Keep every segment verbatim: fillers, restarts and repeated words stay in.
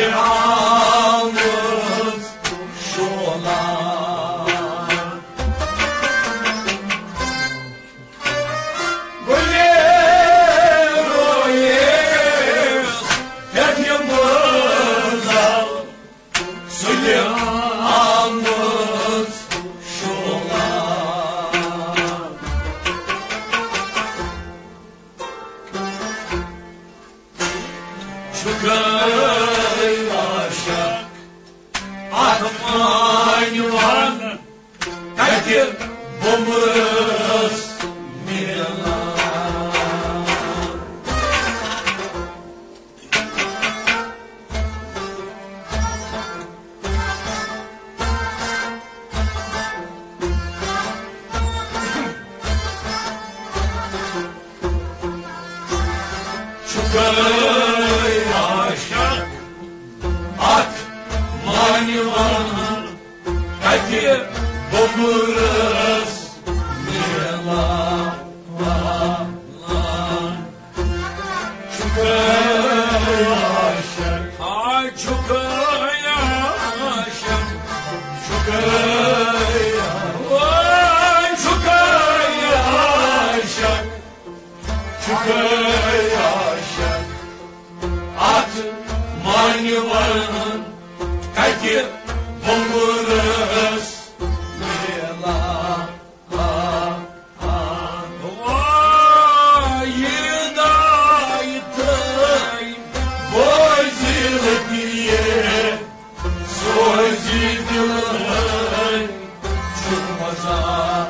آمٕژ شولا۔ گُلے رویس پٮ۪ٹھ یِم بٲزل سُلہِ آمٕژ شولا۔ چھُکھ عاشق اتھ مانہِ ون کتہِ بُمرس میلان۔ چھُکھ عاشق اتھ مانہِ ون کتہِ بُمرس میلان۔ چھُکھ عاشق، آ، چھُکھ عاشق، چھُکھ عاشق، آ، چھُکھ عاشق، چھُکھ عاشق۔ اتھ مانہِ ون کتہِ بُمرس میلان۔ وای دایہِ تھٲے بوزِ لطیف سوزِ دِلہٕ چھُ مزار۔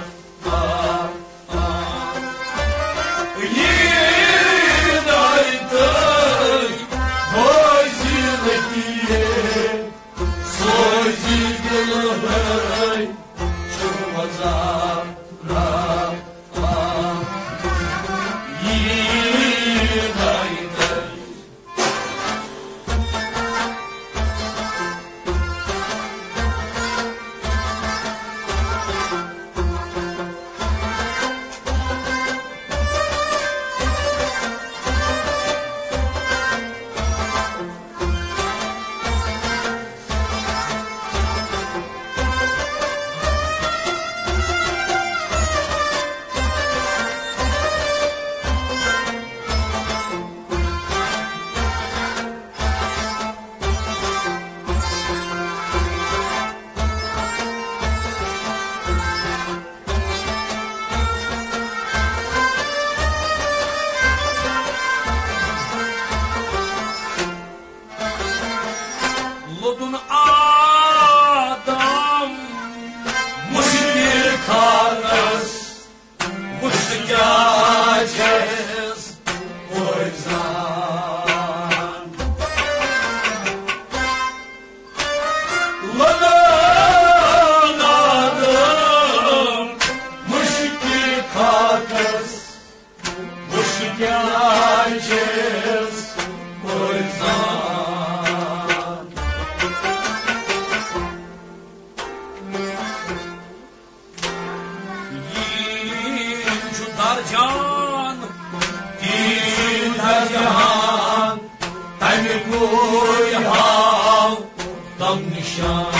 یہِ دایہِ تھٲے بوزِ لطیف سوزِ دِلہٕ چھُ مزار۔ لوٚدُن آدم مُشکِل خانس، وُچھ کیٛاہ چھَس پٲیزان۔ لوٚدُن آدم مُشکِل خانس، وُچھ کیٛاہ چھَس پٲیزان۔ یہِ چھُ درجان، یہِ چھُ درجان، تَمہِ کُے ہاو تَم نِشان۔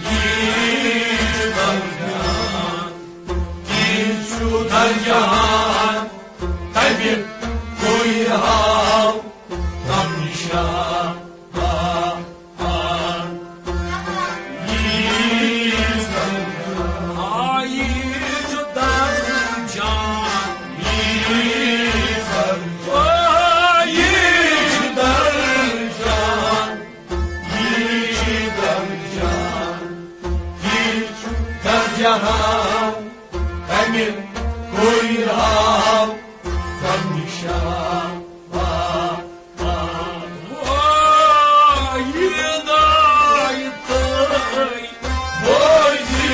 یہِ چھُ درجان، یہِ چھُ درجان، تَمہِ کُے ہاو تَم نِشان۔ آ، آ۔ یہِ چھُ درجان، آ، یہِ چھُ درجان، یہِ چھُ درجان، آ، یہِ چھُ درجان۔ یہِ چھُ درجان، یہِ چھُ درجان، تَمہِ کُے ہاو تَم نِشان۔ آ، آ۔ وای دایہِ تھٲے بوزِ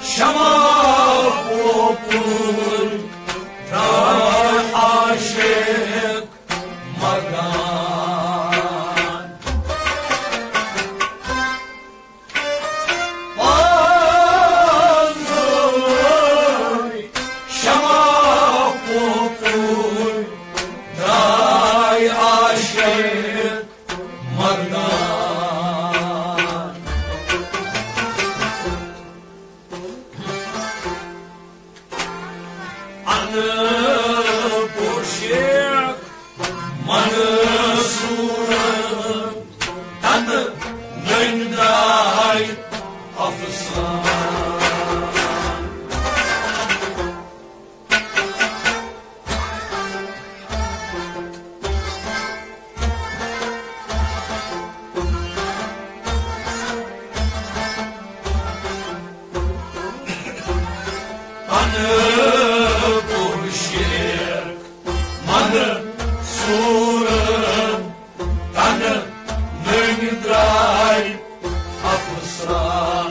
شمع پوپُر درٛاے عاشق مردان۔ پانٛژوَے شمع پوپُر درٛاے عاشق مردان۔ اَنہٕ پوٚر شیخ منصوٗر، تَنہٕ نٔنۍ درٛاے افسان۔ اَنہٕ پوٚر شیخ منصوٗر، تَنہٕ نٔنۍ درٛاے افسان۔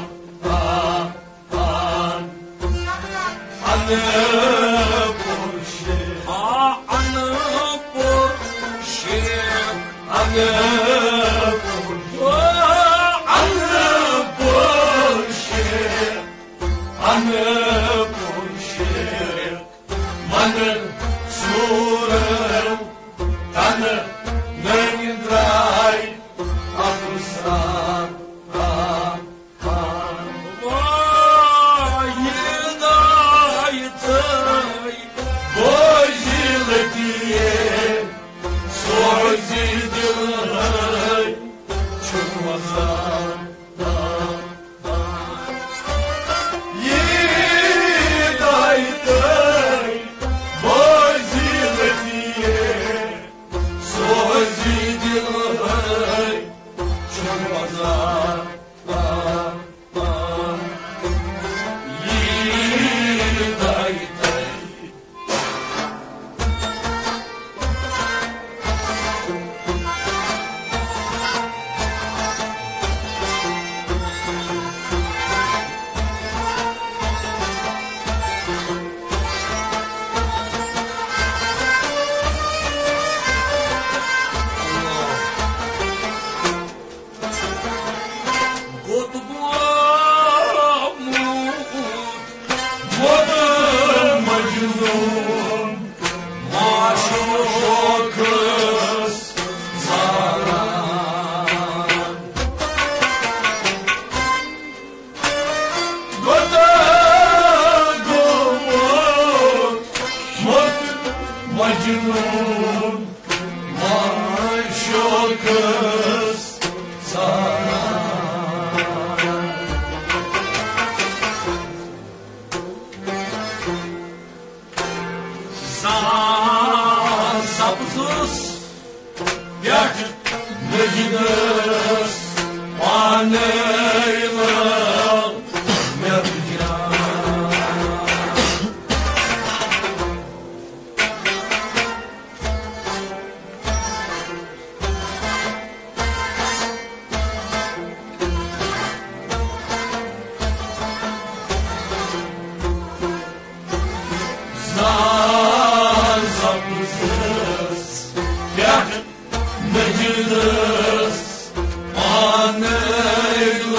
اَنہٕ پوٚر شیخ۔ آ، اَنہٕ پوٚر شیخ۔ اَنہٕ پوٚر۔ آ، اَنہٕ پوٚر شیخ۔ اَنہٕ پوٚر شیخ منصوٗر، تَنہٕ نٔنۍ درٛاے افسان۔ بوزِ لطیف، سوزِ دِلہٕ چھُ وَسان۔ یہِ دایہِ تٔمۍ بوزِ لطیف، سوزِ دِلہٕ چھُ وَسان۔ گوٚد گومُت ووت مجنون، معشوقس زاران۔ گوٚد گومُت ووت مجنون، معشوقس زاران۔ زان سبزس پٮ۪ٹھ نٔگِدس پانے لٲل مےٚ جان۔ زان سبزس پٮ۪ٹھ نٔگِدس پانے لٲل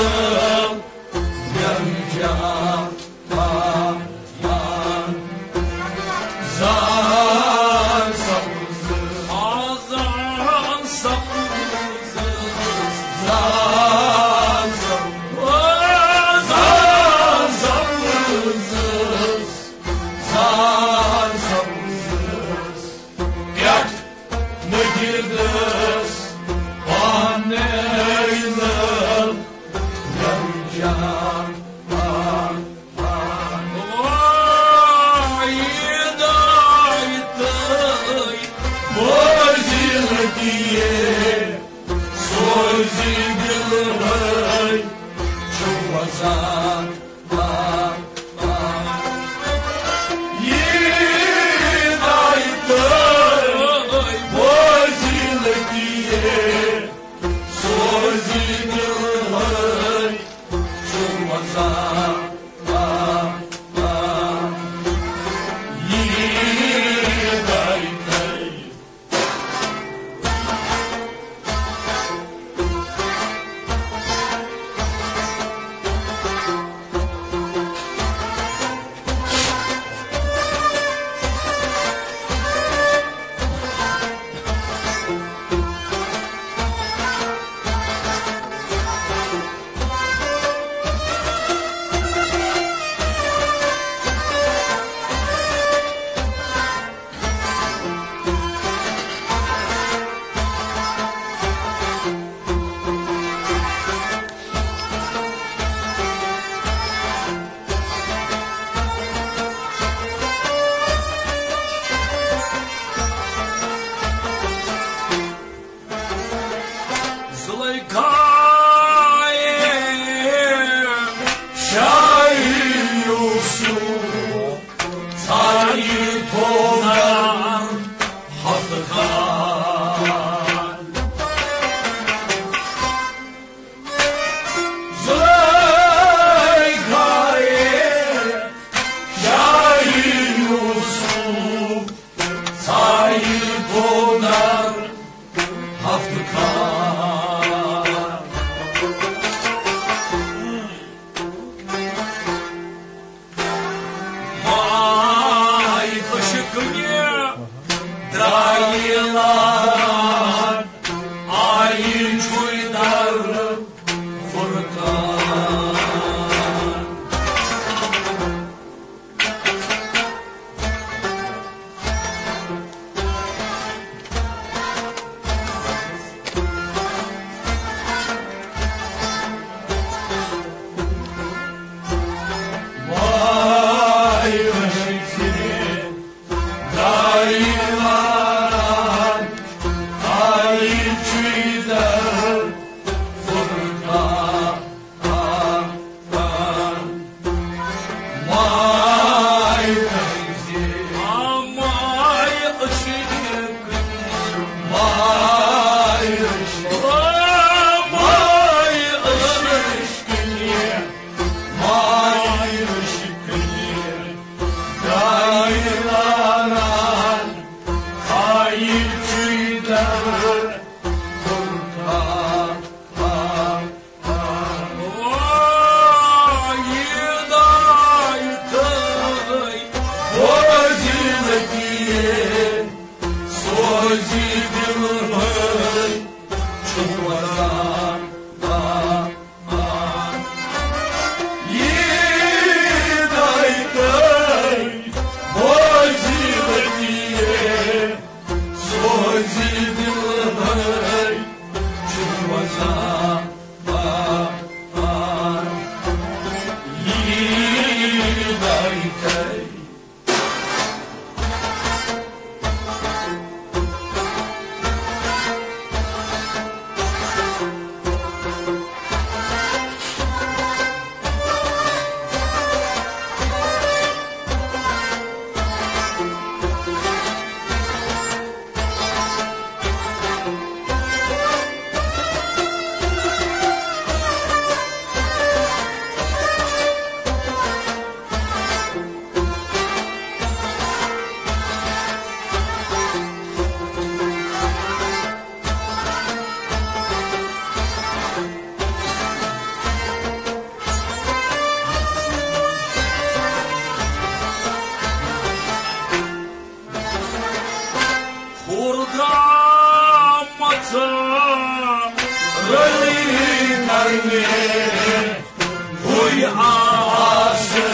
ہُے آسے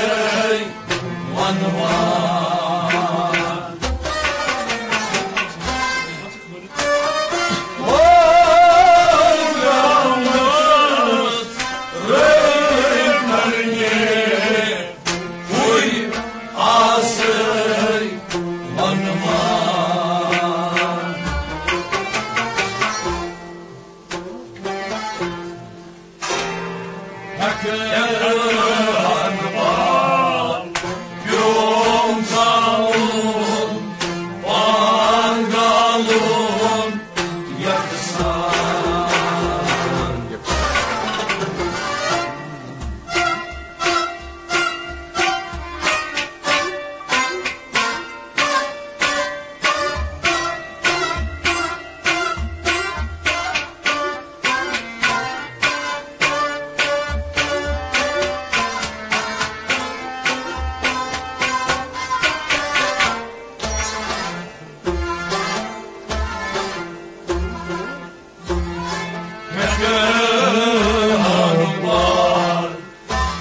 وَنوان۔ او گامَس رٲوۍ پننہِ، ہُے آسے وَنوان۔ ہٮ۪کہٕ ہن بال پیوم ژالُن، پان گالُن یکسان۔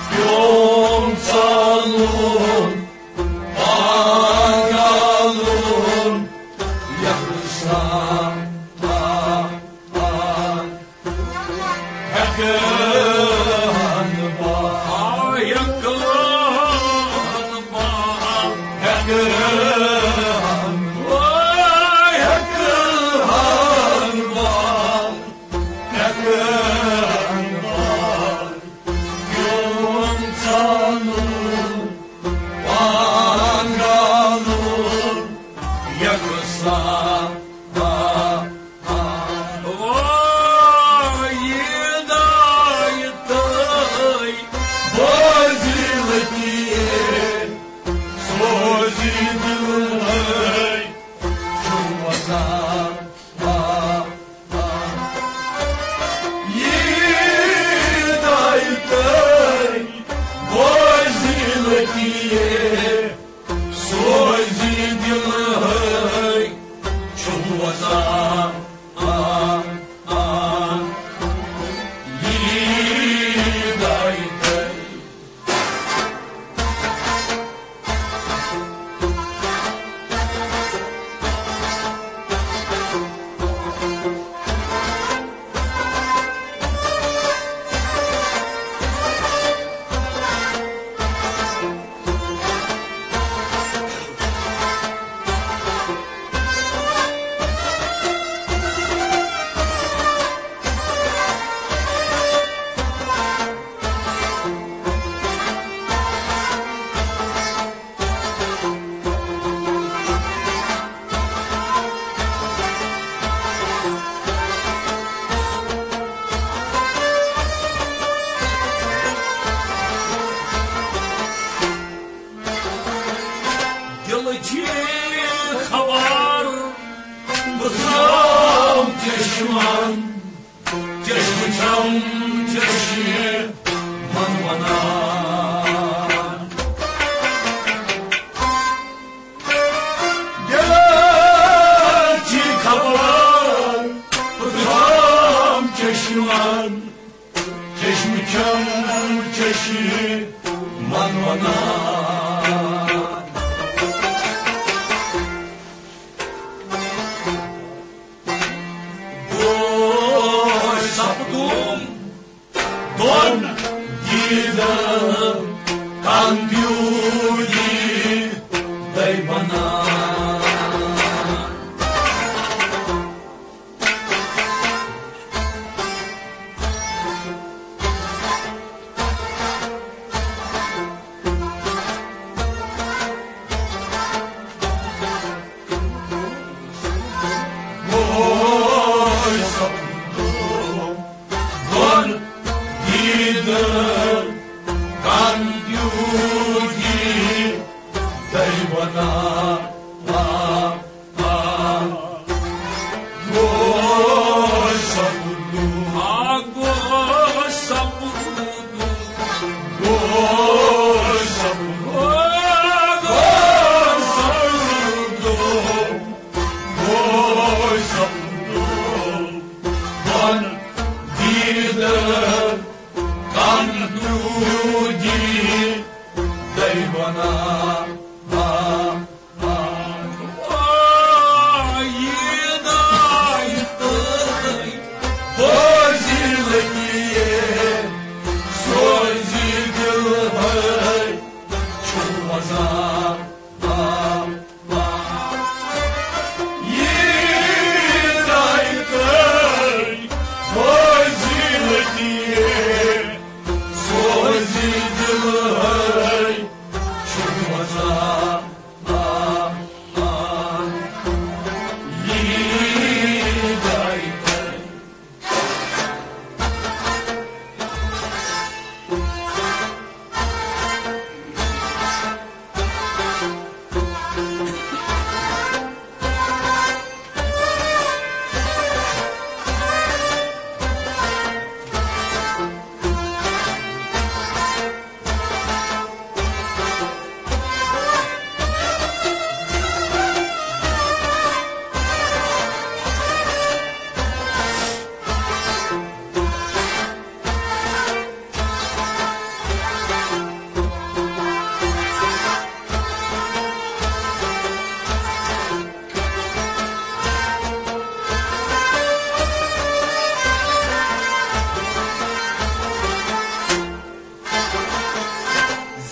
پیوم ژالُن، پان گالُن یکسان۔ ہٮ۪کہٕ ہن بال، ہٮ۪کہٕ ہن بال، ہٮ۪کہٕ ہن، ہٮ۪کہٕ ہن بال، ہٮ۪کہٕ ہن بال۔ پیوم ژالُن، پان گالُن یکسان۔ واہ، یہِ دایہِ تٲے بوزِ لطیف، سوزِ دِلہٕ چھُ وَسان۔ یہِ دایہِ تٲے بوزِ لطیف، سوزِ دِلہٕ چھُ وَسان۔ آ، آ، یہِ دایہِ تٲے۔ دِلہٕ چھِ خبر بہٕ ترٛاو چشمن، چشمہٕ چھم چشمہٕ من ونان۔ دِلہٕ چھِ خبر بہٕ ترٛاو چشمن، چشمہٕ چھم چشمہٕ من ونان۔ بہٕ سپدُم دۄن دیٖدن کن دیوٗدی دَے بنان۔ بنا، با، با، با، یہِ داے تہٕ فٲضِل کیے سوزِ دِل ہے چھُ وزان۔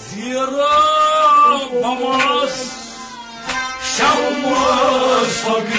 زیرا بماس شمس